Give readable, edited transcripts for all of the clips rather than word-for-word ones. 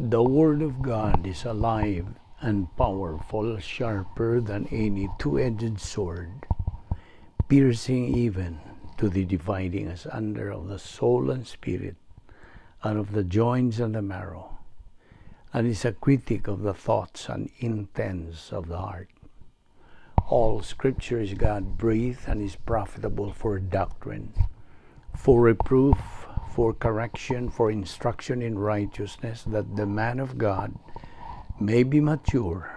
The Word of God is alive and powerful, sharper than any two-edged sword, piercing even to the dividing asunder of the soul and spirit, and of the joints and the marrow, and is a critic of the thoughts and intents of the heart. All Scripture is God breathed and is profitable for doctrine, for reproof, for correction, for instruction in righteousness, that the man of God may be mature,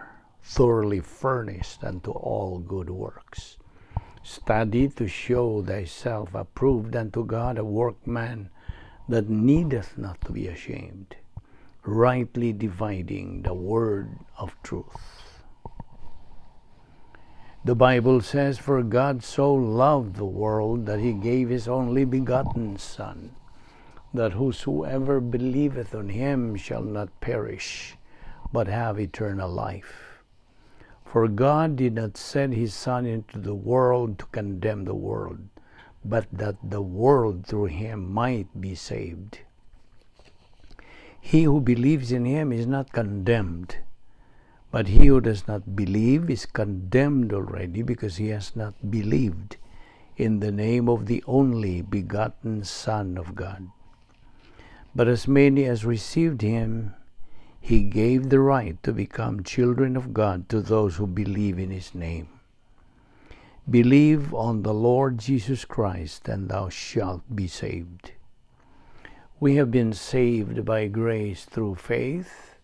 thoroughly furnished unto all good works. Study to show thyself approved unto God, a workman that needeth not to be ashamed, rightly dividing the word of truth. The Bible says, "For God so loved the world that he gave his only begotten Son, that whosoever believeth on him shall not perish, but have eternal life. For God did not send his Son into the world to condemn the world, but that the world through him might be saved. He who believes in him is not condemned, but he who does not believe is condemned already, because he has not believed in the name of the only begotten Son of God. But as many as received him, he gave the right to become children of God, to those who believe in his name. Believe on the Lord Jesus Christ, and thou shalt be saved." We have been saved by grace through faith,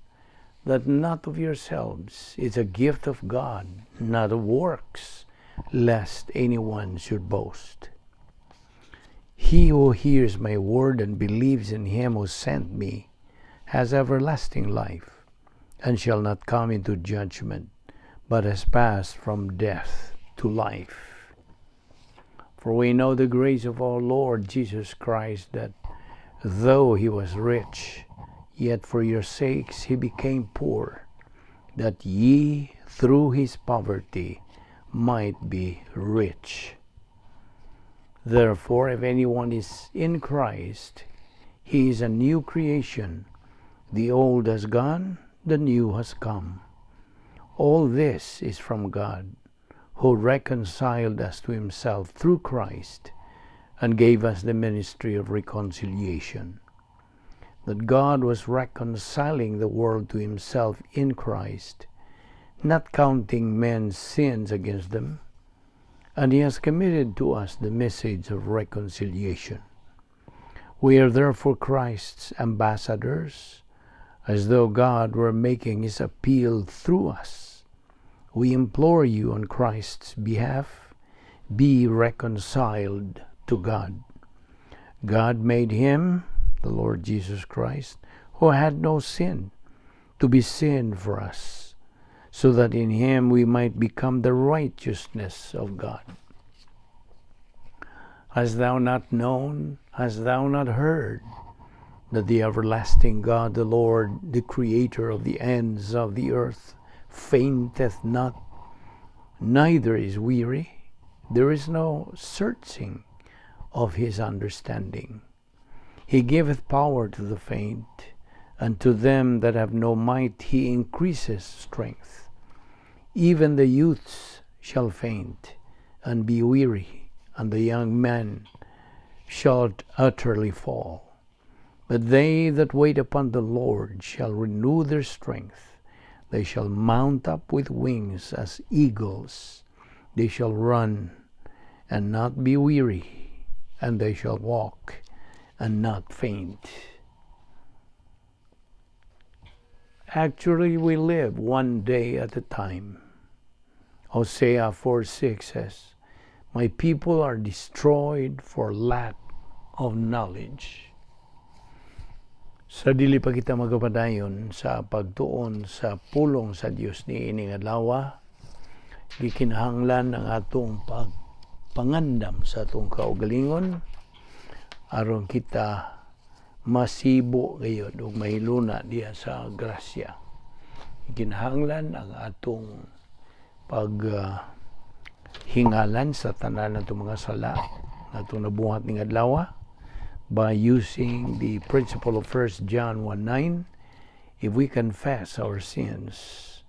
that not of yourselves. It's a gift of God, not of works, lest anyone should boast. He who hears my word and believes in him who sent me has everlasting life, and shall not come into judgment, but has passed from death to life. For we know the grace of our Lord Jesus Christ, that though he was rich, yet for your sakes he became poor, that ye through his poverty might be rich. Therefore, if anyone is in Christ, he is a new creation. The old has gone, the new has come. All this is from God, who reconciled us to himself through Christ and gave us the ministry of reconciliation. That God was reconciling the world to himself in Christ, not counting men's sins against them, and he has committed to us the message of reconciliation. We are therefore Christ's ambassadors, as though God were making his appeal through us. We implore you on Christ's behalf, be reconciled to God. God made him, the Lord Jesus Christ, who had no sin, to be sin for us, so that in him we might become the righteousness of God. Hast thou not known, hast thou not heard, that the everlasting God, the Lord, the creator of the ends of the earth, fainteth not, neither is weary? There is no searching of his understanding. He giveth power to the faint, and to them that have no might he increaseth strength. Even the youths shall faint and be weary, and the young men shall utterly fall. But they that wait upon the Lord shall renew their strength. They shall mount up with wings as eagles. They shall run and not be weary, and they shall walk and not faint. Actually, we live one day at a time. Hosea 4:6 says, "My people are destroyed for lack of knowledge." Sa dili pa kita magpadayon sa pagtuon sa pulong sa Dios niining adlaw, gikinahanglan ang atong pagpangandam sa atong kaugalingon aron kita masibo gayud ug mahiluna diha sa grasya. Gikinahanglan ang atong pag hingalan sa tanan natong mga sala atong nabuhat ning adlaw by using the principle of 1 John 1:9. If we confess our sins,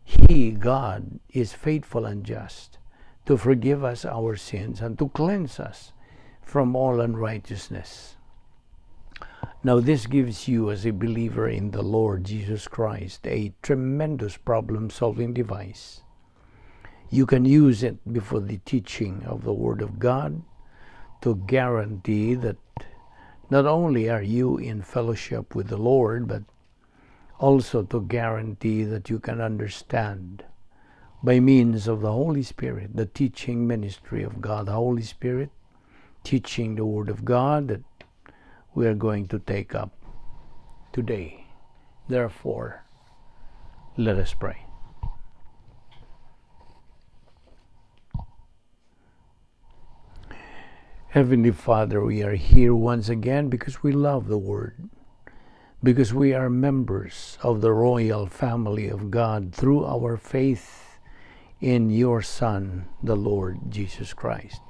He, God, is faithful and just to forgive us our sins and to cleanse us from all unrighteousness. Now, this gives you, as a believer in the Lord Jesus Christ, a tremendous problem solving device. You can use it before the teaching of the Word of God to guarantee that not only are you in fellowship with the Lord, but also to guarantee that you can understand by means of the Holy Spirit, the teaching ministry of God, the Holy Spirit, teaching the Word of God that we are going to take up today. Therefore, let us pray. Heavenly Father, we are here once again because we love the Word, because we are members of the royal family of God through our faith in your Son, the Lord Jesus Christ.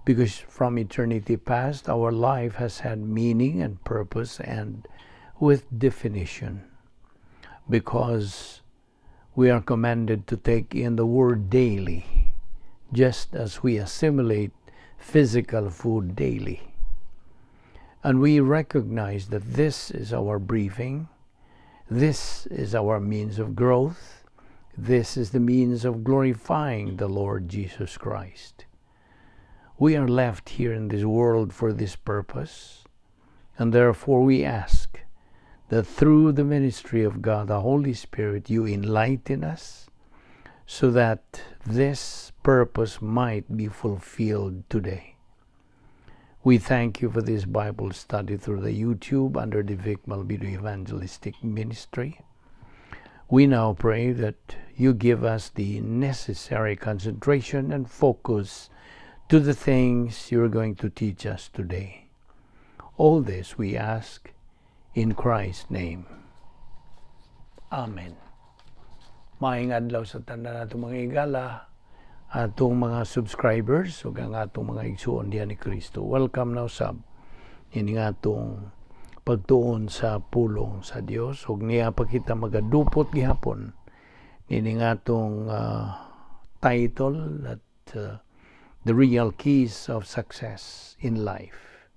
Because from eternity past, our life has had meaning and purpose and with definition. Because we are commanded to take in the Word daily, just as we assimilate physical food daily. And we recognize that this is our briefing, this is our means of growth, this is the means of glorifying the Lord Jesus Christ. We are left here in this world for this purpose, and therefore we ask that through the ministry of God, the Holy Spirit, you enlighten us so that this purpose might be fulfilled today. We thank you for this Bible study through the YouTube under the Vic Balbido Evangelistic Ministry. We now pray that you give us the necessary concentration and focus to the things you're going to teach us today. All this we ask in Christ's name. Amen. Maayong adlaw sa tanan natong mga higala, atong mga subscribers ug ang atong mga igsuon diha ni Kristo. Welcome na usab ini nga atong pagtuon sa pulong sa Dios ug niya pa kita magadupot gihapon niini nga atong title that "The Real Keys of Success in Life."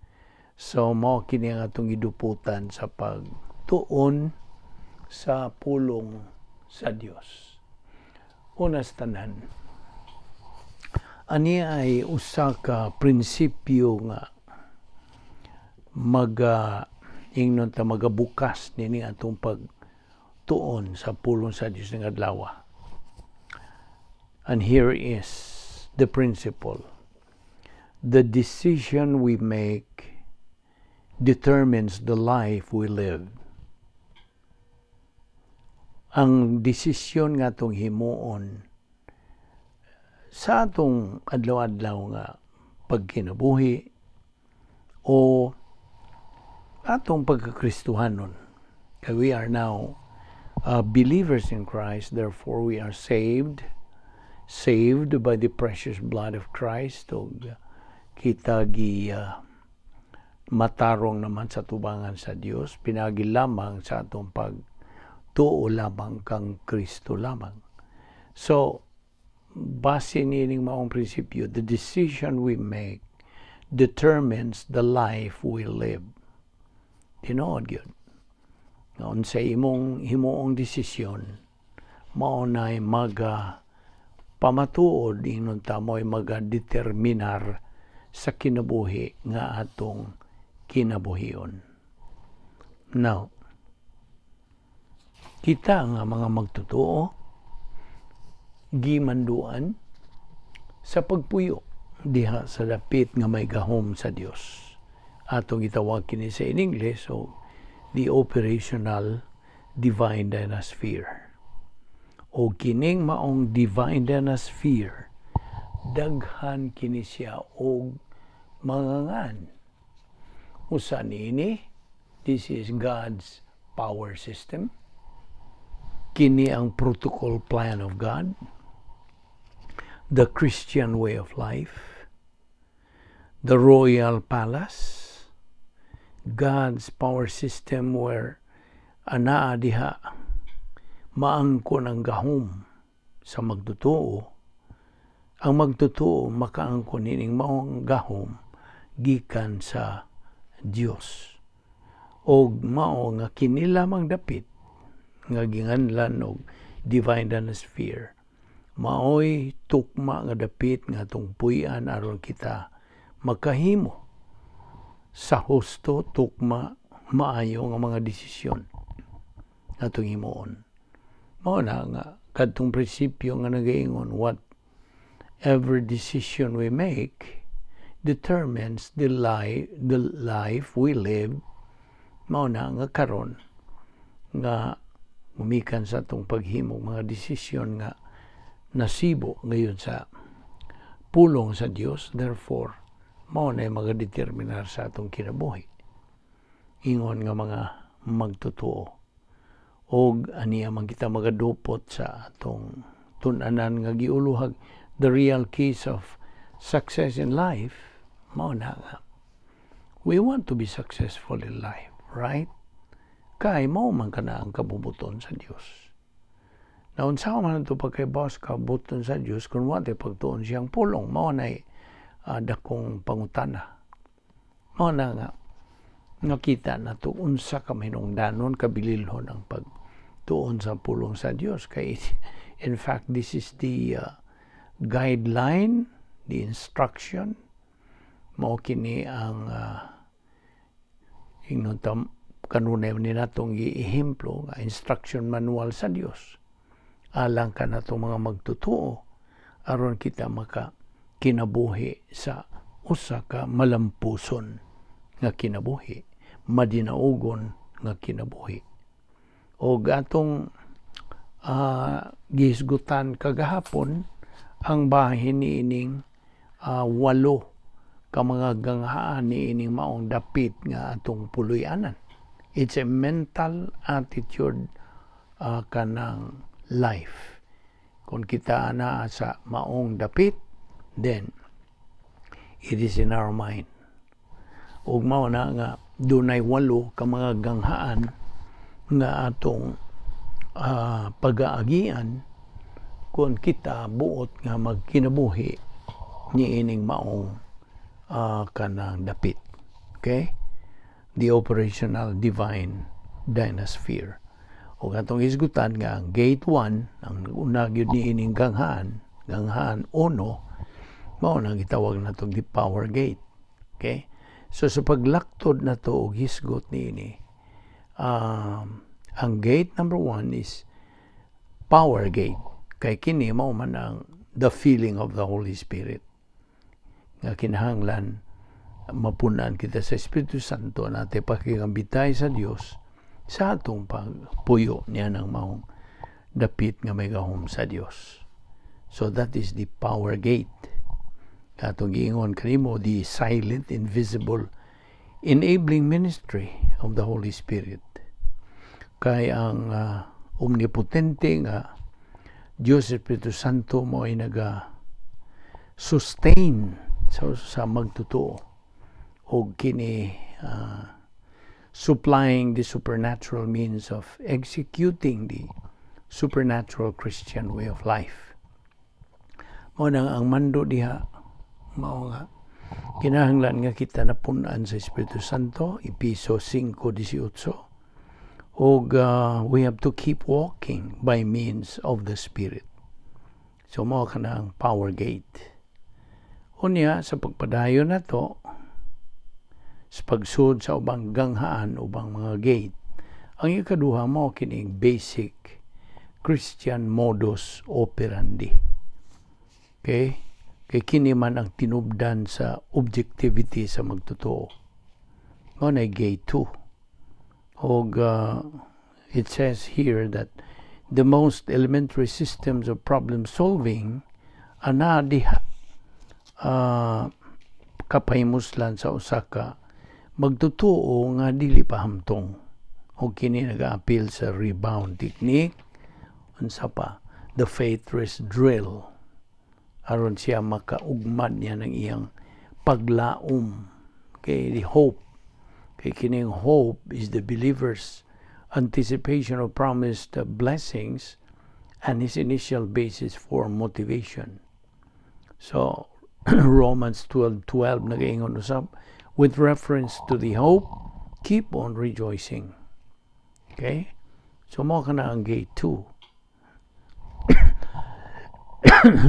So mao kini ang atong giduputan sa pagtuon sa pulong sa Dios. Una sa tanan, ani ay usa ka prinsipyo nga maga ingnon ta magabukas nini atong pagtuon sa pulong sa Dios ng adlaw. And here is the principle. The decision we make determines the life we live. Ang desisyon nga atong himuon sa atong adlaw-adlaw nga pagkinabuhi o atong pagkakristuhanon. Kay we are now believers in Christ, therefore we are saved, saved by the precious blood of Christ, ug kita gi matarong naman sa tubangan sa Dios pinagi lamang sa atong pagtuo lamang kang Kristo lamang. So, base niining maong prinsipyo, the decision we make determines the life we live. Tinuod gyud. Nga unsay imong himuong desisyon, mao nay maga pamatuod, ingon ta, mo'y maga determinar sa kinabuhi nga atong kinabuhion. Now, kita nga mga magtotoo gimanduan sa pagpuyo diha sa dapit nga may gahom sa Dios. Atong gitawag kini sa in English, so the operational divine dynasphere. O kining maong divine dynasphere, daghan kini siya og mga ngan. Usa niini, this is God's power system. Kini ang protocol plan of God, the Christian way of life, the royal palace, God's power system where Anaa diha maangkon ang gahom sa magtotoo. Ang magtotoo makaangkon nining maong gahom gikan sa Dios. Og mao nga kini lamang dapit nga ginganlan og divine sphere maoy tukma nga dapit nga atong puy-an aron kita makahimo sa husto, tukma, maayo nga mga desisyon atong himuon. Mao na nga kadtong prinsipyo nga nagaingon, what every decision we make determines the life we live. Mao na nga karon nga gumikan sa atong paghimo mga desisyon nga nasibo ngayon sa pulong sa Dios, therefore mao na magadeterminar sa atong kinabuhi ingon nga mga magtotoo. Og aniya man kita magadupot sa atong tun-anan nga giuluhag "The Real Keys of Success in Life". Mao na nga we want to be successful in life, right? Kay mao man kana ang kabubuton sa Dios. Naunsa man ito pagkay-boss kabuton sa Dios kung wa pagtuon siyang pulong? Mao na dakong pangutana. Mao na nga nakita na to unsa ka mahinungdanon, kabililhon ang pagtuon sa pulong sa Dios, kay in fact this is the guideline, the instruction. Mao kini ang ingnon tam kanunay ni natong giehemplo nga instruction manual sa Dios alang kanatong mga magtotoo aron kita maka kinabuhi sa usa ka malampuson nga kinabuhi, madinaugon nga kinabuhi. Og atong gihisgutan kagahapon ang bahin niining walo ka mga ganghaan niining maong dapit nga atong puloy-anan. It's a mental attitude, kanang life. Kung kita naa sa maong dapit, then it is in our mind. Ug mao na nga dunay walo ka mga ganghaan nga atong pag-aagian kung kita buot nga magkinabuhi niining maong kanang dapit. Okay? The operational divine dynasphere. Ug atong hisgutan nga ang gate 1, ang una gyud niining ganghaan, ganghaan 1, mao nang gitawag natong the power gate. Okay? So sa paglaktod nato og hisgot niini, ang gate number 1 is power gate. Kay kini mao man ang the feeling of the Holy Spirit nga kinahanglan mapunan kita sa Espiritu Santo natin pakigambitay sa Dios sa atong pagpuyo niya ng maong dapit nga may gahom sa Dios. So that is the power gate. Atong giingon kanimo, the silent, invisible, enabling ministry of the Holy Spirit. Kay ang omnipotente nga Diyos Espiritu Santo mo ay naga sustain sa magtotoo og kini supplying the supernatural means of executing the supernatural Christian way of life. Mao nang ang mando diha mao nga kinahanglan nga kita napunan sa Espiritu Santo, Epeso 5:18, ug we have to keep walking by means of the Spirit. So mao kana ang power gate. Unya sa pagpadayon nato sa pagsud sa ubang ganghaan, ubang mga gate, ang ikaduha mao kining basic Christian modus operandi. Okay? Kay kini man ang tinubdan sa objectivity sa magtotoo. Mao na gate 2. Og it says here that the most elementary systems of problem solving ana diha kapahimuslan sa usa ka magtotoo nga dili pa hamtong. Og kini nag-aapil sa rebound technique, unsa pa, the faith rest drill, aron siya makaugmad niya ng iyang paglaom, kay the hope, kay kining hope is the believer's anticipation of promised blessings and his initial basis for motivation. So, Romans 12:12 nagaingon usab, "With reference to the hope, keep on rejoicing." Okay? So mao kana ang gate 2.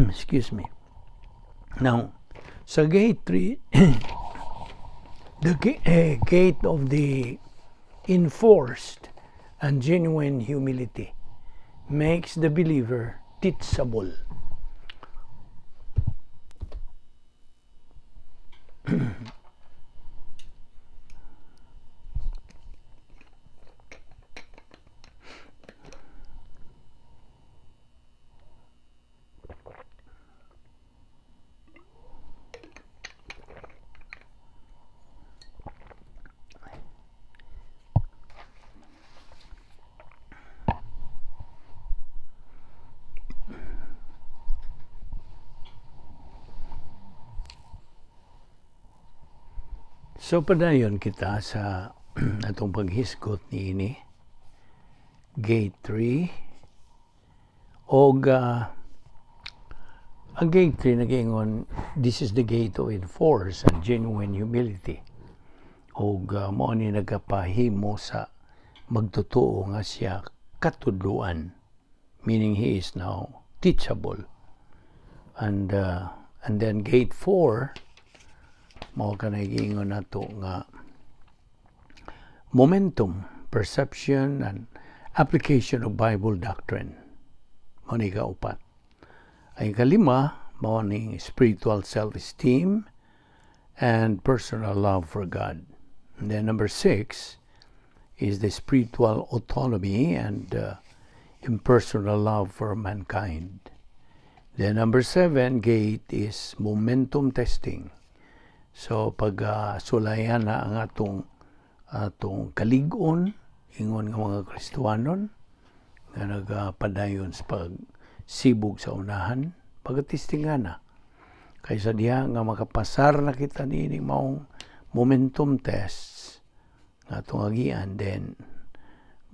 Excuse me. Now, sa gate 3, the gate of the enforced and genuine humility makes the believer teachable. So padayon kita sa atong paghisgot niini gate 3 og ang gate 3 nagaingon, this is the gate of enforced and genuine humility, og mao ni nagapahimo sa magtotoo nga siya katudloan, meaning he is now teachable. And then gate 4, mao kanay giingon nato nga momentum, perception and application of Bible doctrine. Mao ni kaupat. Ang kalima, mao ning spiritual self-esteem and personal love for God. And then number 6 is the spiritual autonomy and impersonal love for mankind. Then number 7 gate is momentum testing. So pag sulayan na ang atong kalig-on ingon nga mga Kristohanon nga nagapadayon sa pagsibog sa unahan, pagtestingan na kaysa diha nga makapasar na kita niining maong momentum tests nga atong agian, then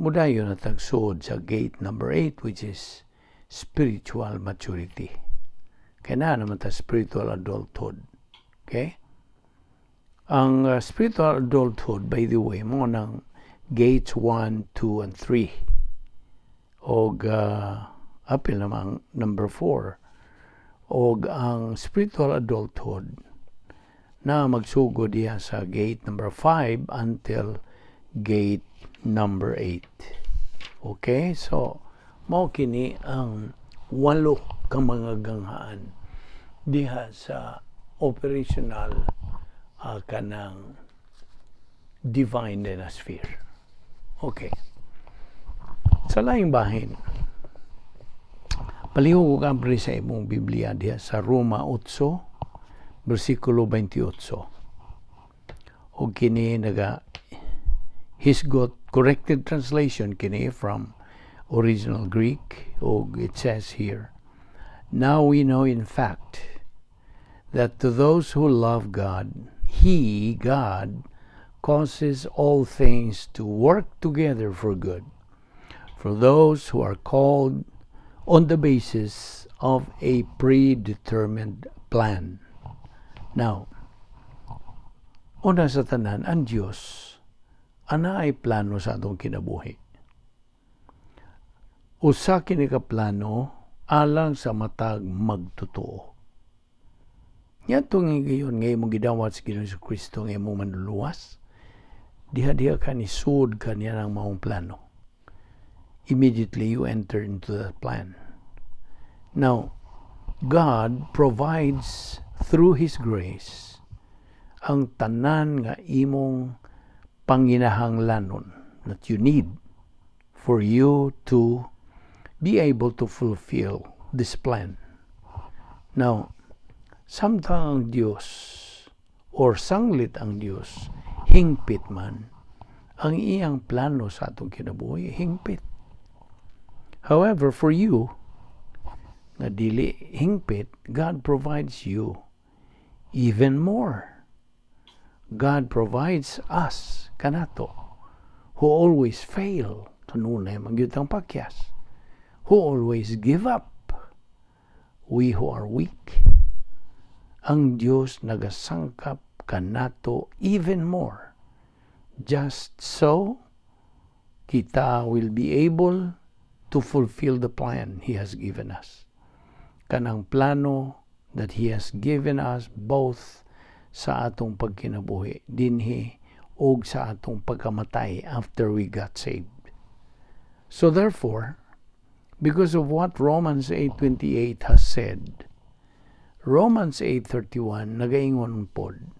mudayon na tagsuod sa gate number 8, which is spiritual maturity. Kaya na naman ta spiritual adulthood. Okay? Ang spiritual adulthood, by the way, mao nang gates 1, 2, and 3. Og apil namang number 4. Og ang spiritual adulthood na magsugod diha sa gate number 5 until gate number 8. Okay? So, mao kini ang walo ka mga ganghaan diha sa operational kanang divine sphere. Okay. Sa laing bahin, palihog og abri sa imong Biblia diha sa Roma 8, versikulo 28. Og kini naga hisgot corrected translation kini from original Greek, og it says here, "Now we know in fact that to those who love God, He, God, causes all things to work together for good, for those who are called on the basis of a predetermined plan." Now, una sa tanan, ang Diyos, ana ay plano sa atong kinabuhi. Usa kini ka plano alang sa matag magtotoo. Niadtong higayon nga imong gidawat sa Ginoong Kristo nga imong manluluwas, diha-diha ka ni sud ka niya ng maong plano. Immediately you enter into that plan. Now, God provides through His grace ang tanan nga imong panginahanglanon that you need for you to be able to fulfill this plan. Now, samtang ang Dios or sanglit ang Dios hingpit man ang iyang plano sa atong kinabuhi, hingpit. However, for you nga dili hingpit, God provides you even more. God provides us kanato who always fail. Kanunay man gyud ang pakyas. Who always give up. We who are weak. Ang Dios nagasangkap kanato even more. Just so, kita will be able to fulfill the plan He has given us. Kanang plano that He has given us both sa atong pagkinabuhi dinhi og sa atong pagkamatay after we got saved. So therefore, because of what Romans 8:28 has said, Romans 8:31 nagaingon pod,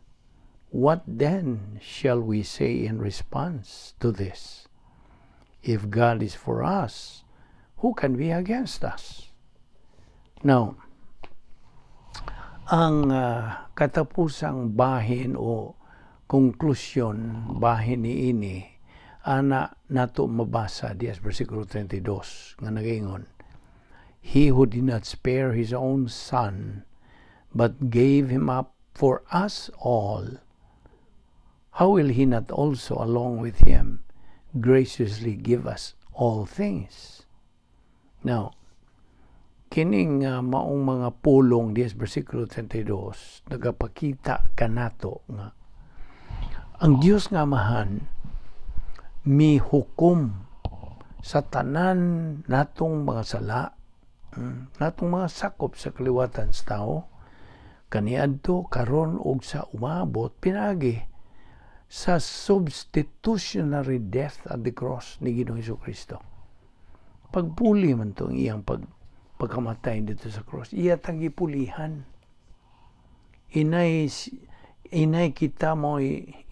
"What then shall we say in response to this? If God is for us, who can be against us?" Now, ang katapusang bahin o konklusyon bahin niini ana nato mabasa diya sa versikulo 32 nga nagaingon, "He who did not spare his own son but gave him up for us all, how will he not also along with him graciously give us all things?" Now, kining maong mga pulong diya sa versikulo 32 nagapakita kanato nga ang Dios nga Amahan mihukom sa tanan natong mga sala, natong mga sakop sa kaliwatan sa tao kaniadto, karon ug sa umabot pinaagi sa substitutionary death at the cross ni Ginoong Kristo. Pagpuli man to ang iyang pagkamatay didto sa cross. Iya tang gipulihan. Inay kita mo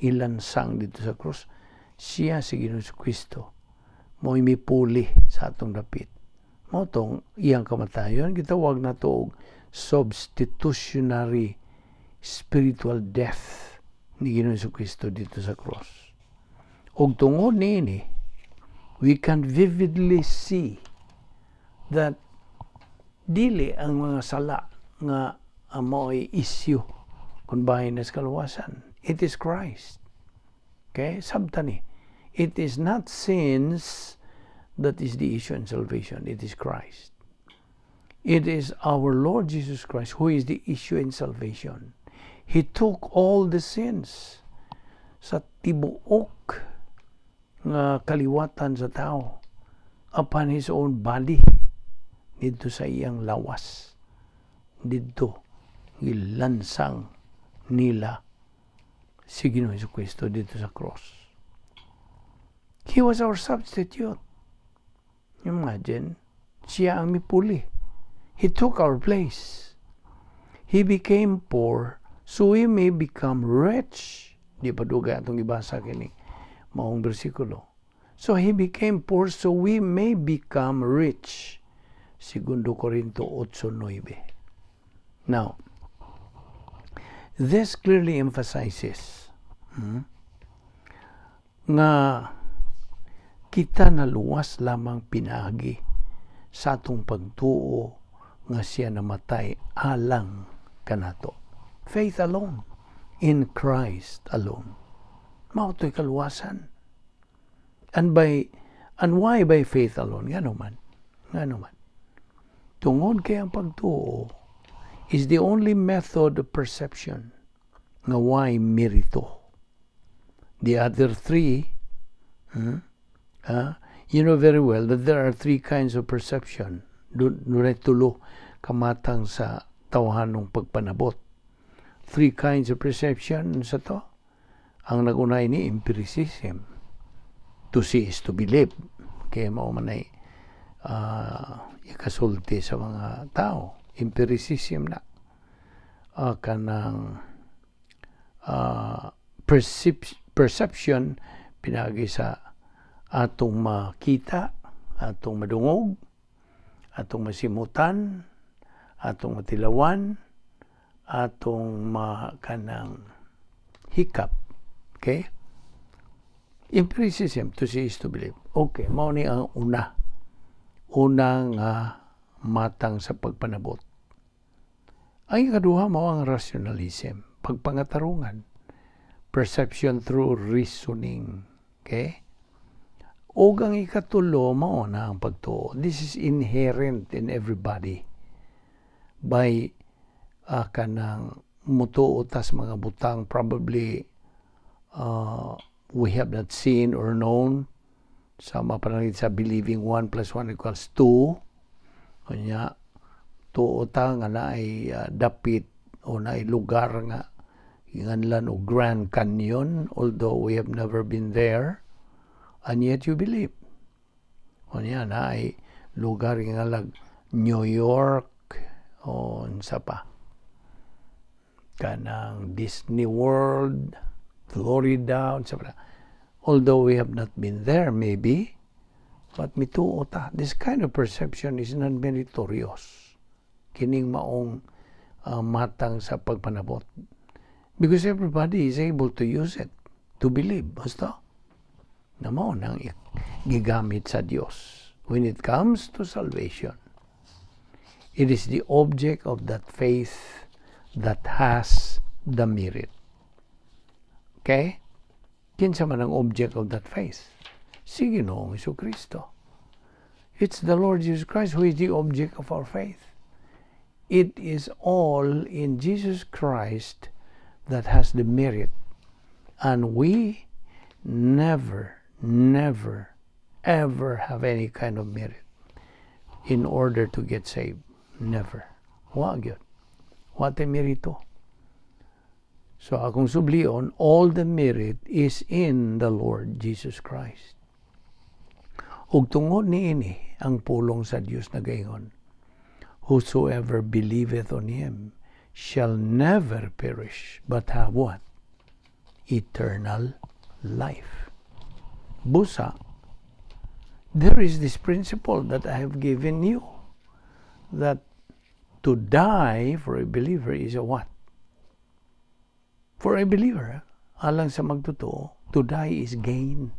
ilansang didto sa cross. Siya si Ginoong Kristo mo mipuli sa atong dapit. Mao tong iyang kamatayon gitawag nato og substitutionary spiritual death ni Ginoong Kristo didto sa cross. Og tungod niini, we can vividly see that dili ang mga sala nga mao'y issue kung bahin na sa kaluwasan. It is Christ. Okay? Sabta ni. It is not sins that is the issue in salvation. It is Christ. It is our Lord Jesus Christ who is the issue in salvation. He took all the sins sa tibuok nga kaliwatan sa tao upon His own body didto sa iyang lawas. Didto gilansang nila si Ginoong Kristo didto sa cross. He was our substitute. Imagine, siya ang mipuli. He took our place. He became poor so we may become rich. Di pa dugay atong ibasa kini maong bersikulo. So he became poor so we may become rich. Segundo Corinto 8:9. Now, this clearly emphasizes nga kita naluwas lamang pinaagi sa atong pagtuo nga siya namatay alang kanato. Faith alone, in Christ alone. Mao to'y kaluwasan. And why by faith alone? Ngano man. Ngano man. Tungod kay ang pagtuo is the only method of perception nga way merito. The other three, you know very well that there are three kinds of perception. Dunay tulo kamatang sa tawhanong pagpanabot. Three kinds of perception sa to. Ang nagunay ni empiricism. To see is to believe. Kaya mao man ay ikasulti sa mga tao. Empiricism na. Kanang perception pinaagi sa atong makita, atong madungog, atong masimutan, atong matilawan, atong makanang hikap. Okay? Empiricism, to see is to believe. Okay, mao ni ang una. Una nga matang sa pagpanabot. Ang ikaduha mao ang rationalism, pagpangatarungan. Perception through reasoning. Okay? Ug ang ikatulo, mao na ang pagtuo. This is inherent in everybody. By kanang mutuo tas mga butang probably we have not seen or known, sa mapanangit sa believing 1 plus 1 equals 2. Kanya tuo ta nga naay dapit o naay lugar nga inganlan og Grand Canyon, although we have never been there, and yet you believe. Unya naay lugar nga lag New York o unsa pa, kanang Disney World, Florida, unsa pa. Although we have not been there maybe, but mituo ta. This kind of perception is not meritorious. Kining maong matang sa pagpanabot. Because everybody is able to use it, to believe. Basta na mao nang gigamit sa Dios. When it comes to salvation, it is the object of that faith that has the merit. Okay? Kinsa man ang object of that faith? Si Ginoong Kristo. It's the Lord Jesus Christ who is the object of our faith. It is all in Jesus Christ that has the merit. And we never, never, ever have any kind of merit in order to get saved. Never. Wa gyud. Wa tay merito. So akong sublion, all the merit is in the Lord Jesus Christ. Ug tungod niini ang pulong sa Dios nagaingon, "Whosoever believeth on him shall never perish, but have" what? Eternal life. Busa, there is this principle that I have given you, that to die for a believer is a what? For a believer, alang sa magtotoo, to die is gain.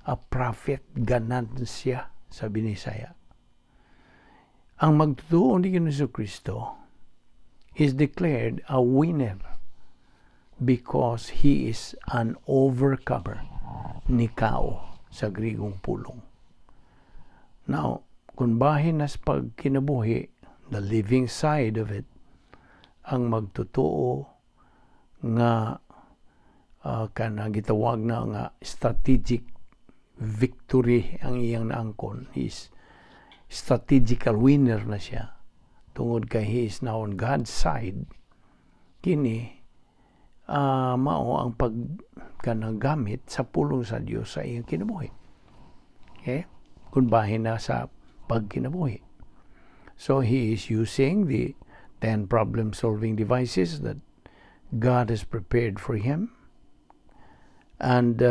A profit, ganansya sa Binisaya. Ang magtotoo ni Ginoong Kristo is declared a winner because he is an overcomer, nikao sa Grigong pulong. Now, kung bahin nas pagkinabuhi, the living side of it, ang magtotoo nga kanang gitawag na nga strategic victory ang iyang naangkon, is strategical winner na siya tungod kay he is now on God's side. Kini mao ang pag kanang gamit sa pulong sa Dios sa iyang kinabuhi, okay? Kung bahin na sa pagkinabuhi, so he is using the 10 problem solving devices that God has prepared for him. And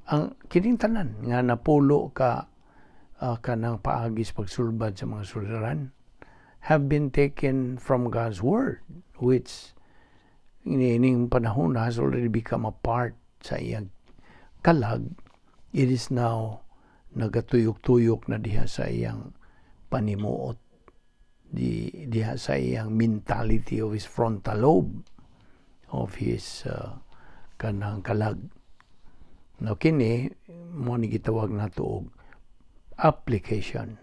ang kining tanan nga napulo ka kanang paagi sa pagsulbad sa mga suliran have been taken from God's word, which ining panahon has already become a part sa iyang kalag. It is now nagatuyok-tuyok na diha sa iyang panimuot, di diha sa iyang mentality of his frontal lobe, of his kanang kalag. Now kini mo ni gitawag nato og application.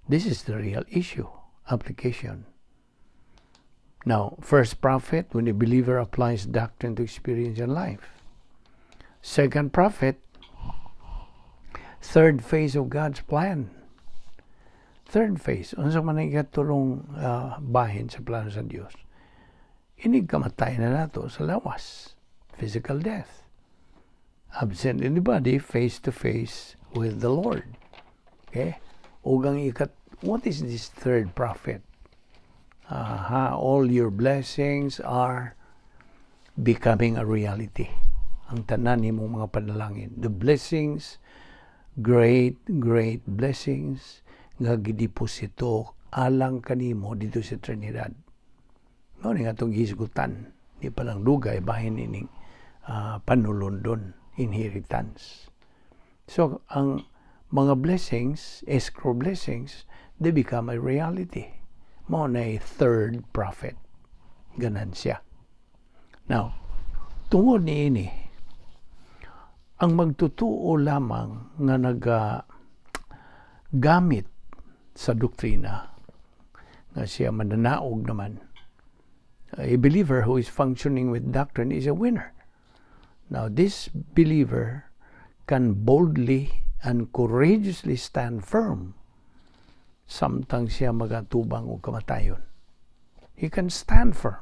This is the real issue, application. Now, first profit, when the believer applies doctrine to experience in life. Second profit, third phase of God's plan. Third phase, unsa man ang ikatulong bahin sa plano sa Dios? Inig kamatay na nato sa lawas, physical death. Absent in the body, face to face with the Lord. Okay? Ug ang ikat, what is this third profit? Aha, all your blessings are becoming a reality. Ang tanan nimong mga panalangin. The blessings, great, great blessings nga gideposito alang kanimo dito sa Trinidad. Mao ni atong gihisgutan. Di pa lang dugay bahin ining panulundon, inheritance. So, ang mga blessings, escrow blessings, they become a reality. Mao na third profit. Ganansya. Now, tungod ni ini, Ang magtutuo lamang nga naga gamit sa doktrina nga siya mananaog naman. A believer who is functioning with doctrine is a winner. Now, this believer can boldly and courageously stand firm samtang siya magatubang og kamatayon. He can stand firm.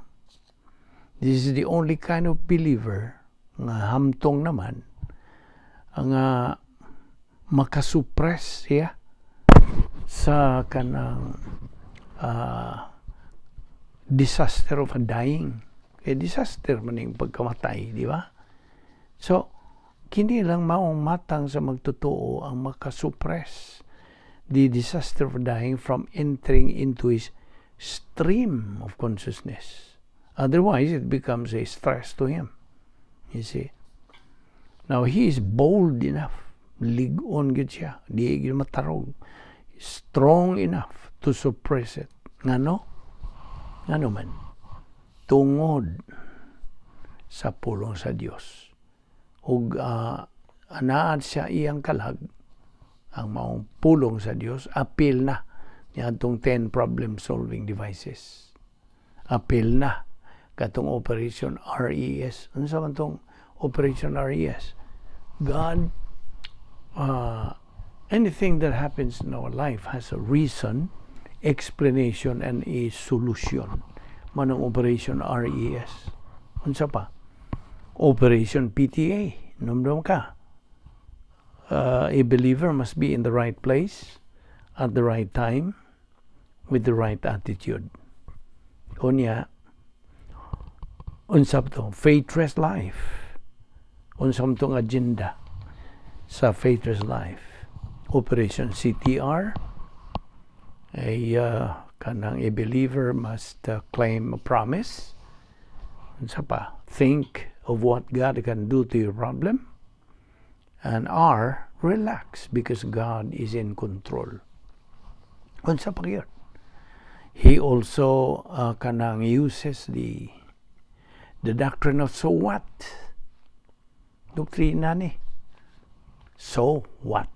This is the only kind of believer nga hamtong naman ang makasuppress siya sa kanang disaster of a dying. Kay disaster man yung pagkamatay, di ba? So, kini lang maong matang sa magtotoo ang makasuppress the disaster of dying from entering into his stream of consciousness. Otherwise, it becomes a stress to him. You see? Now, he is bold enough. Lig-on gyud siya. Di gyud matarog. Strong enough to suppress it. Ngano? Ngano man? Tungod sa pulong sa Dios. Ug anaad siya iyang kalag ang maong pulong sa Dios, apil na niadtong 10 problem solving devices. Apil na katong Operation RES. Ano sa man tong Operation RES? God, anything that happens in our life has a reason, explanation, and a solution. Manong Operation RES. Unsa pa? Operation PTA. Numdum ka. A believer must be in the right place at the right time with the right attitude. Unya, unsa to? Faithless life. Unsa tong agenda sa faithless life? Operation CTR, a kanang a believer must claim a promise. Unsa pa? Think of what God can do to your problem. And R, relax because God is in control. Unsa pa yun? He also kanang uses the doctrine of so what. Doktrina ni. So what?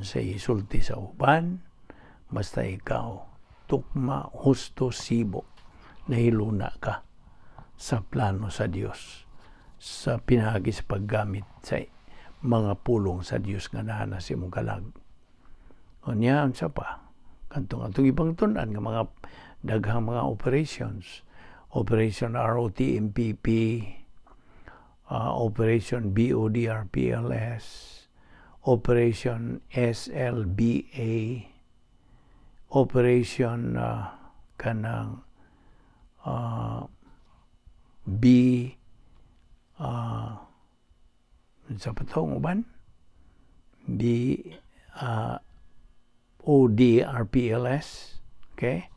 Sa isulti sa uban, basta ikaw, tukma, husto, sibo, nahiluna ka sa plano sa Dios sa pinaagi sa paggamit sa mga pulong sa Dios nga naa na sa imong kalag. Unya, unsa pa? Kantong atong ibang tun-an nga mga daghang mga operations. Operation ROTMPP, Operation BODRPLS, Operation SLBA, Operation kanang B sa patong uban B ODRPLS, okay.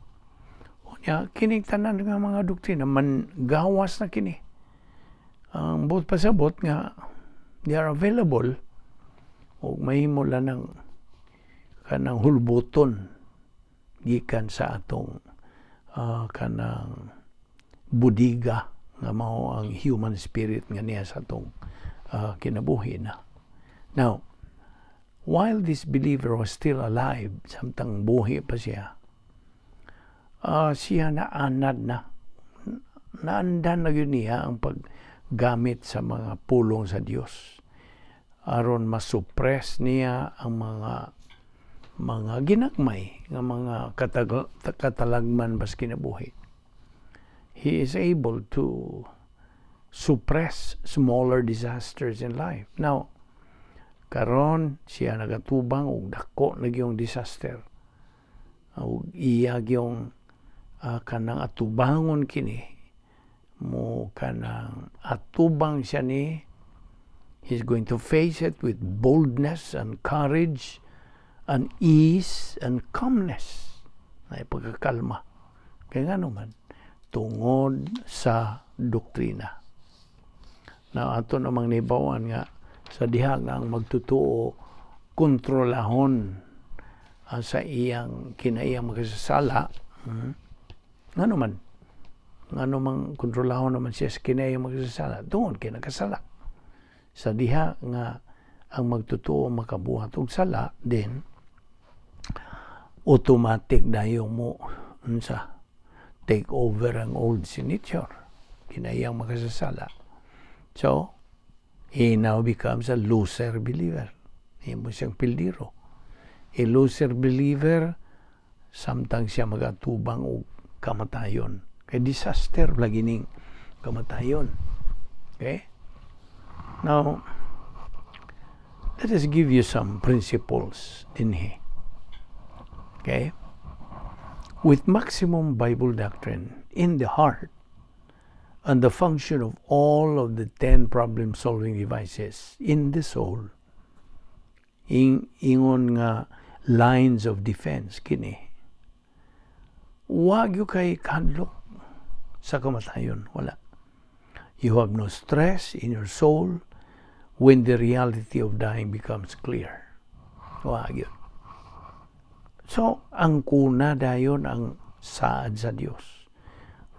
Unya kining tanan nga mga doktrina man gawas na kini. Ang buot pasabot nga they are available ug mahimo lang ng kanang hulbuton gikan sa atong kanang budiga nga mao ang human spirit nga niya sa atong kinabuhi na. Now, while this believer was still alive, samtang buhi pa siya, siya naanad na. Naandan na yun niya ang paggamit sa mga pulong sa Dios aron masuppress niya ang mga ginagmay nga mga katalagman bas kinabuhi. He is able to suppress smaller disasters in life. Now, karon siya nagatubang og dako na gyung disaster. Ug iya gyung kanang atubangon kini mo kanang atubang siya ni. He's going to face it with boldness and courage and ease and calmness ay pagkakalma. Kaya nga naman, tungod sa doktrina na ato namang nibawan nga sa diha nga ang magtutuo kontrolahon sa iyang kinaiyang makasasala. Ngano man? Ngano mang kontrolahon naman siya sa kinaiyang makasasala? Tungod kay nakasala sa diha nga Ang magtotoo makabuhat og sala, then automatic dayon mo unsa, take over ang old sin nature, kinahiyang makasasala. So he now becomes a loser believer. Himo siyang pildiro, a loser believer, samtang siya magatubang og kamatayon, kay disaster lagi ning kamatayon. Okay, now let us give you some principles dinhi. Okay, with maximum Bible doctrine in the heart and the function of all of the 10 problem solving devices in the soul, ingon nga lines of defense kini, wa gyud kay kahadlok sa kamatayon. Wala. You have no stress in your soul when the reality of dying becomes clear. Wa gyud. So ang kuna dayon ang saad sa Dios,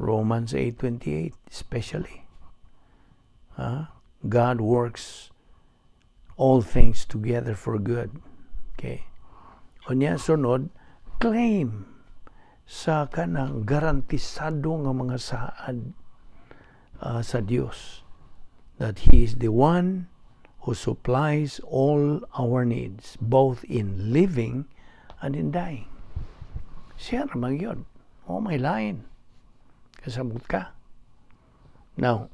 Romans 8:28 especially. God works all things together for good. Okay, unya sunod, claim sa kanang garantisado nga mga saad sa Dios that He is the one who supplies all our needs, both in living and in dying. Siya ra man gyud. Oh, may lain. Kasabot ka? Now,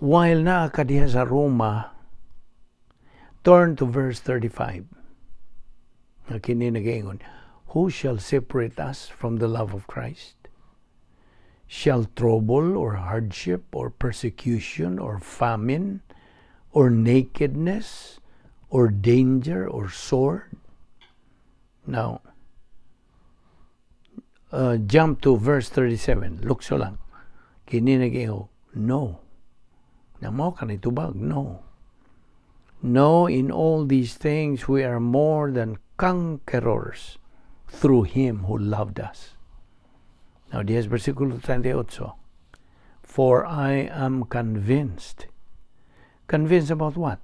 while naa ka diha sa Roma, turn to verse 35. Nga kini nagaingon, "Who shall separate us from the love of Christ? Shall trouble or hardship or persecution or famine or nakedness or danger or sword?" Now, jump to verse 37. Lukso lang. Kini nagaingon, "No." Namo ka tubag, "No. No, in all these things we are more than conquerors through Him who loved us." Now, diha versikulo 38. "For I am convinced." Convinced about what?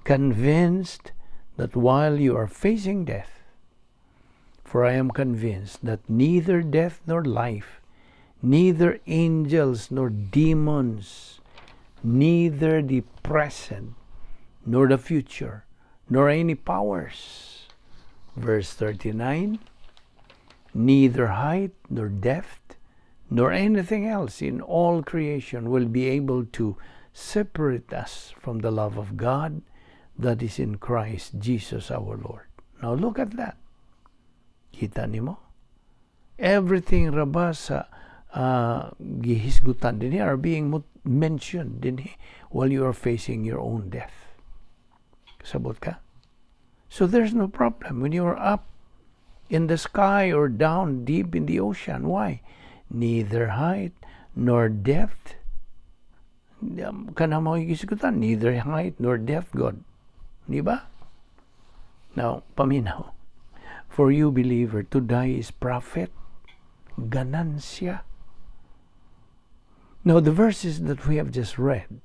Convinced that while you are facing death, "For I am convinced that neither death nor life, neither angels nor demons, neither the present nor the future, nor any powers." Verse 39, "Neither height nor depth, nor anything else in all creation will be able to separate us from the love of God that is in Christ Jesus our Lord." Now look at that. Kita nimo? Everything ra ba sa gihisgutan dinhi are being mentioned dinhi while you are facing your own death. Kasabot ka? So there's no problem when you're up in the sky or down deep in the ocean. Why? Neither height nor depth. Kana mao gisgutan, neither height nor depth, God. Di ba? Now, paminaw. For you, believer, to die is profit. Ganansya. Now, the verses that we have just read,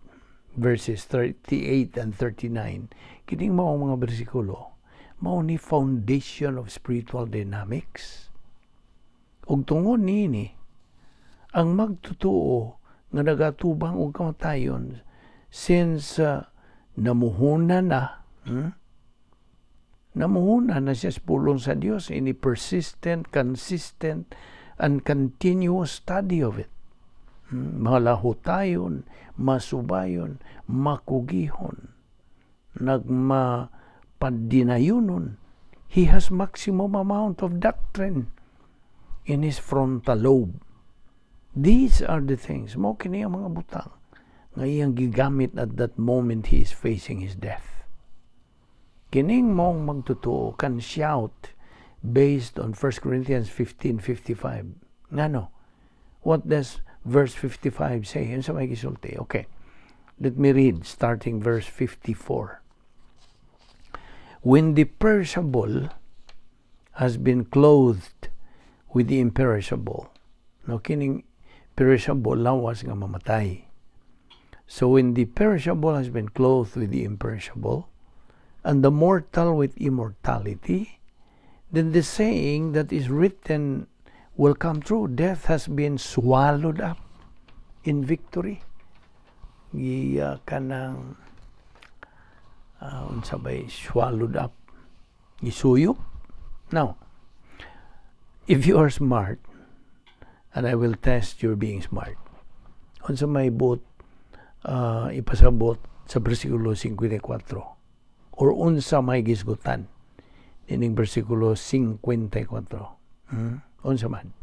verses 38 and 39, kining mao mga bersikulo, mao ni foundation of spiritual dynamics. Ug tungod niini, ang magtotoo nga nagatubang og kamatayon since namuhuna na, Namuhuna na siya sa pulong sa Dios in a persistent, consistent, and continuous study of it. Malahutayon, masubayon, makugihon, nagmapadinayunon. He has maximum amount of doctrine in his frontal lobe. These are the things, mao kini ang mga butang nga iyang gigamit at that moment he is facing his death. Kining maong magtotoo can shout based on 1 Corinthians 15:55. Ngano? What does verse 55 say? Unsa may gisulti? Okay. Let me read starting verse 54. "When the perishable has been clothed with the imperishable." No, kining perishable, lawas nga mamatay. So when the perishable has been clothed with the imperishable, and the mortal with immortality, then the saying that is written will come true. Death has been swallowed up in victory. Giya kanang unsa bay swallowed up? Gisuyop. Now, if you are smart, and I will test your being smart, unsa may buot ipasabot sa bersikulo 54 or unsa may gisgutan nining bersikulo 54? Unsa man?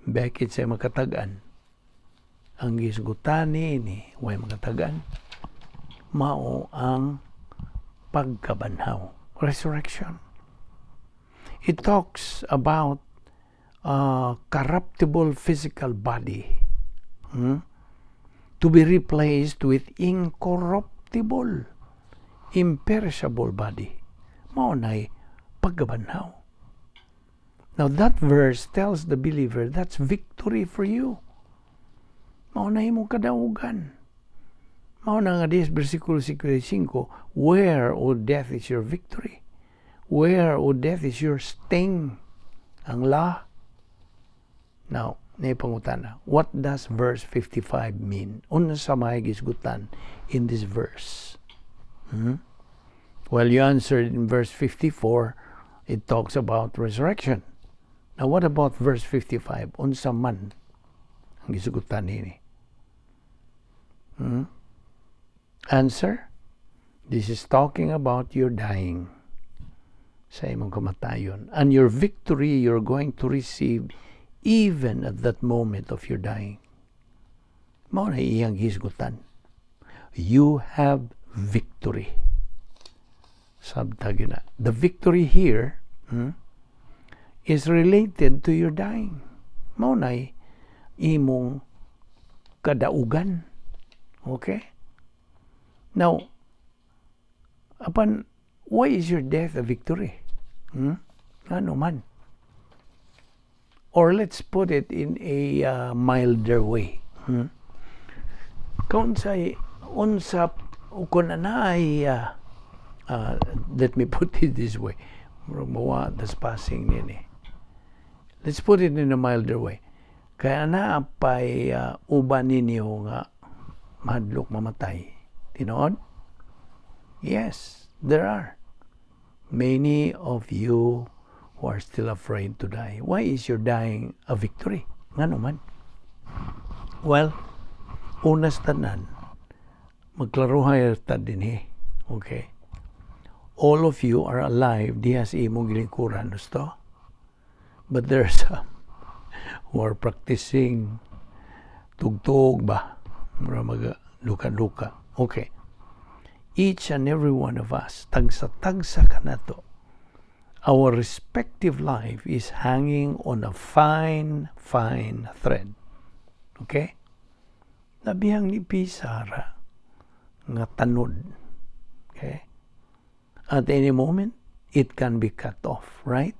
Bakit sa makatag-an? Ang gisgutan niini, way makatag-an, mao ang pagkabanhaw, resurrection. It talks about a corruptible physical body to be replaced with incorruptible, imperishable body. Mao nay pagkabanhaw. Now that verse tells the believer that's victory for you. Mao na imong kadaugan. Mao na nga this versikulo 55, "Where, O death, is your victory? Where, O death, is your sting?" Ang la. Now, naay pangutana, what does verse 55 mean? Unsa may gisgutan in this verse? Hmm? Well, you answered in verse 54, it talks about resurrection. Now, what about verse 55? Unsa man ang gisugutan nini? Hmm? Answer? This is talking about your dying, sa imong kamatayon, and your victory you're going to receive even at that moment of your dying. Mao na iyang hisgutan. You have victory. Sabta gyud na. The victory here is related to your dying. Mao na imong kadaugan. Okay? Now, apan, why is your death a victory? Hmm? Ano man? Or let's put it in a milder way. Kung say, unsa, kung naay, let me put it this way. Mawa, das passing nini. Let's put it in a milder way. Kaya naa pay uban ninyo nga mahadlok mamatay. Tinuod? Yes, there are many of you who are still afraid to die. Why is your dying a victory? Ngano man? Well, una sa tanan, magklarohay ta dinhi. Okay? All of you are alive diha sa imong gilingkuran, gusto? But there are some who are practicing tugtog ba? Mura maga luka-luka. Okay. Each and every one of us, tagsa-tagsa kanato, our respective life is hanging on a fine, fine thread. Okay? Nabihang nipisa ra nga tanod. Okay? At any moment, it can be cut off, right?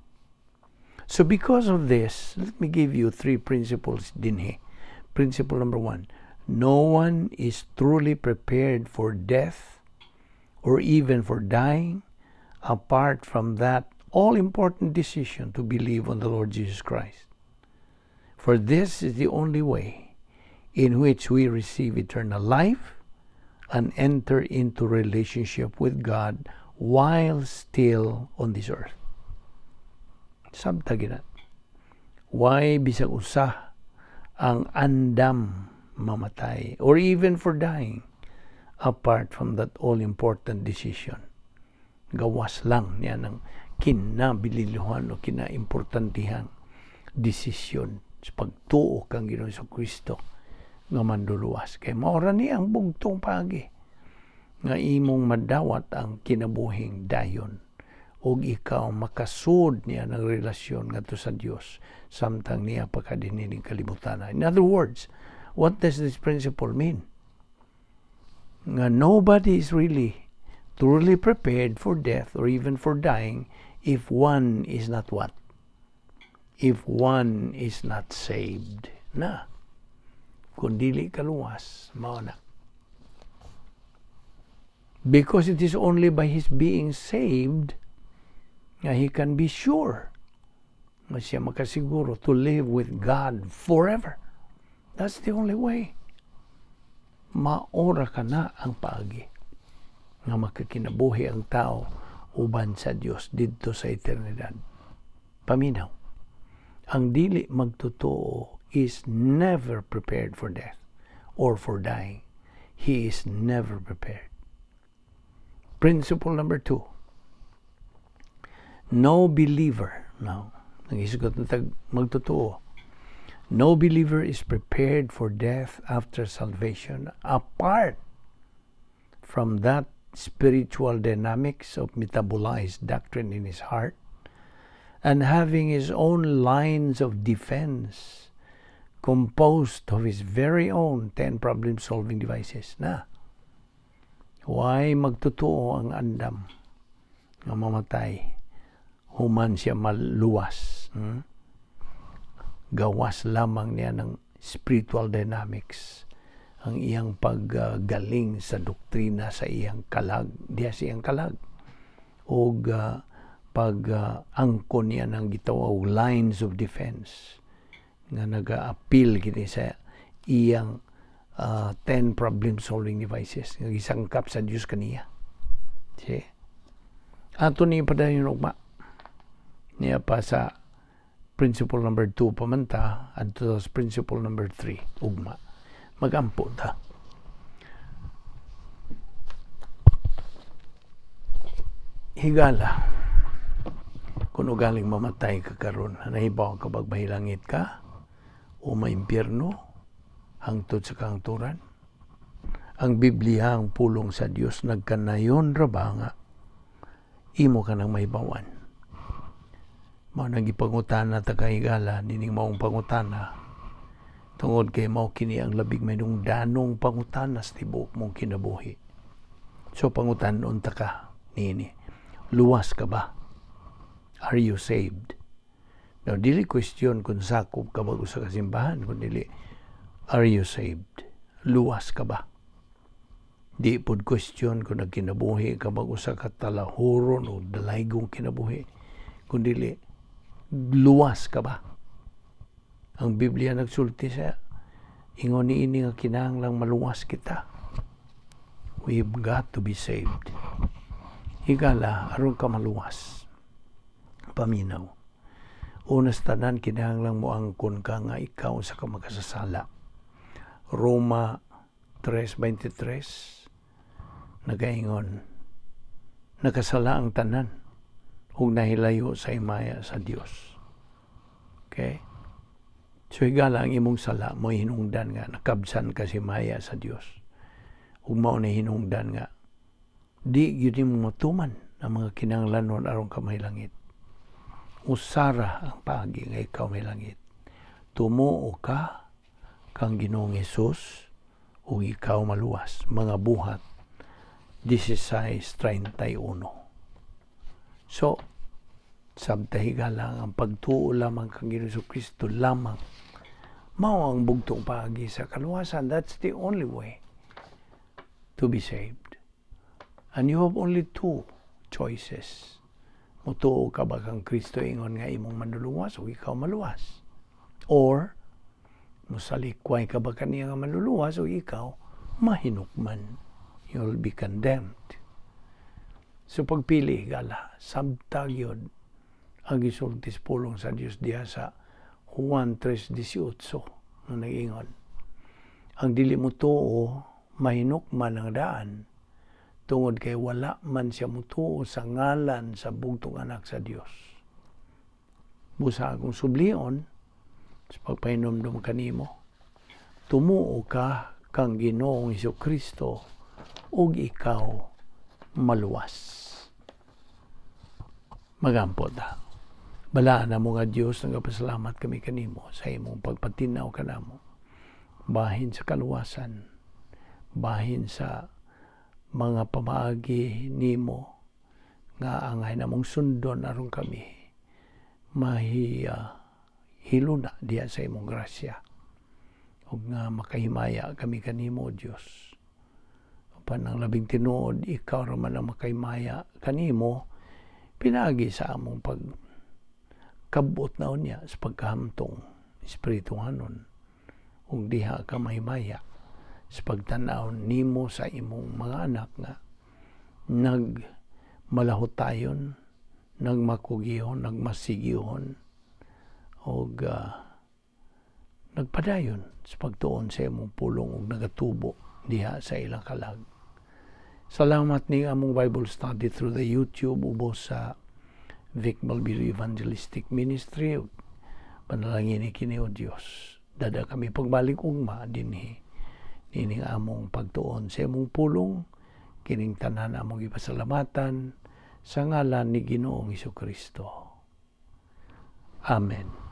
So because of this, let me give you three principles dinhi. Principle number one, no one is truly prepared for death or even for dying apart from that all-important decision to believe on the Lord Jesus Christ. For this is the only way in which we receive eternal life and enter into relationship with God while still on this earth. Sabta gyud na. Why bisag usa ang andam mamatay or even for dying apart from that all-important decision? Gawas lang niya ng kinabililuhan o kinaimportantihang desisyon sa pagtuo kang Ginoong Kristo nga manluluwas. Kay mao ra ni ang bugtong paagi nga imong madawat ang kinabuhing dayon ug ikaw makasud niya ng relasyon ngadto sa Dios samtang niya pa ka dinhining kalibutan. In other words, what does this principle mean? Nga nobody is really truly prepared for death or even for dying if one is not what? If one is not saved. Na. Kung dili ka luwas, mao na. Because it is only by his being saved nga he can be sure nga siya makasiguro to live with God forever. That's the only way. Mao ra kana ang paagi nga makakinabuhi ang tao uban sa Dios didto sa eternidad. Paminaw. Ang dili magtotoo is never prepared for death or for dying. He is never prepared. Principle number two. No believer, now, nanghisgot na tag magtotoo. No believer is prepared for death after salvation apart from that spiritual dynamics of metabolized doctrine in his heart and having his own lines of defense composed of his very own 10 problem-solving devices na. Way magtotoo ang andam nga mamatay human siya maluwas. Gawas lamang niya ng spiritual dynamics ang iyang paggaling sa doktrina sa iyang kalag, diya sa iyang kalag, og pag angkon niya ng gitawag lines of defense nga naga-appeal kini sa iyang 10 problem solving devices nga gisangkap sa Dios kaniya. See? Ato ni padayon ugma. Niya pa sa principle number 2 pamanta adto sa principle number 3 ugma. Magampo ta. Higala, kung ugaling mamatay ka karon, nahibaw ka bag mahilangit ka o maimpyerno hangtod sa kahangturan? Ang Biblia, ang pulong sa Dios, nagkanayon ra ba nga imo ka nang mahibawan? Mao nang gipangutana ta, kahigala, nining maong pangutana tungod kay mao kini ang labing mahinungdanong pangutana sa tibuok mong kinabuhi. So pangutan-on ta ka niini. Luwas ka ba? Are you saved? Now, dili question kung sakop ka ba sa kasimbahan, kung dili, are you saved? Luwas ka ba? Di pod question kung nagkinabuhi ka ba usa ka talahuron o dalaygong kinabuhi, kung dili, luwas ka ba? Ang Biblia nagsulti sa ingon niini nga kinahanglang maluwas kita. We've got to be saved. Higala, aron ka maluwas, paminaw. Una sa tanan, kinahanglang moangkon ka nga ikaw usa ka makasasala. Roma 3.23 nagaingon, nakasala ang tanan ug nahilayo sa himaya sa Dios. Okay? So higala, ang imong sala mo hinungdan nga nakabsan ka sa himaya sa Dios. Ug mao na hinungdan nga di gyud nimo matuman ang mga kinahanglanon aron ka mahilangit. Usara ang paagi nga ikaw mahilangit. Tumuo ka kang Ginoong Hesus ug ikaw maluwas. Mga Buhat 16.31. So, sabta, higala, ang pagtuo lamang kang Ginoong Kristo lamang mao ang bugtong paagi sa kaluwasan. That's the only way to be saved. And you have only two choices. Mutuo ka ba kang Kristo ingon nga imong manluluwas o ikaw maluwas? Or musalikway ka ba kaniya nga manluluwas o ikaw mahinukman? You'll be condemned. So pagpili, higala, sabta gyud ang gisulti sa pulong sa Dios diha sa Juan 3.18 nga nag-ingon, ang dili motuo, mahinukman ang daan tungod kay wala man siya mutuo sa ngalan sa bugtong anak sa Dios. Busa akong sublion sa pagpahinomdom kanimo, tumuo ka kang Ginoong Kristo ug ikaw maluwas. Magampo ta. Balaan na mo nga Dios, nagapasalamat kami kanimo sa imong pagpatinaw kanamo bahin sa kaluwasan, bahin sa mga pamaagi nimo nga angay namong sundon aron kami mahi hiluna diha sa imong grasya. Ug nga makahimaya kami kanimo, Dios. Apan ang labing tinuod, ikaw ra man ang makahimaya kanimo pinaagi sa among pag kabot na unya sa pagkahamtong espirituhanon, ug diha ka mahimaya sa pagtanaw nimo sa imong mga anak nga nagmalahutayon, nagmakugihon, nagmasigihon ug nagpadayon sa pagtuon sa imong pulong ug nagatubo diha sa ilang kalag. Salamat ni among Bible study through the YouTube ubos sa Vic Malviro Evangelistic Ministry. Panalangin ni kini, O Dios. Dada kami pagbalik ugma dinhi nining among pagtuon sa imong pulong. Kining tanan among ipasalamatan sa ngalan ni Ginoong Kristo. Amen.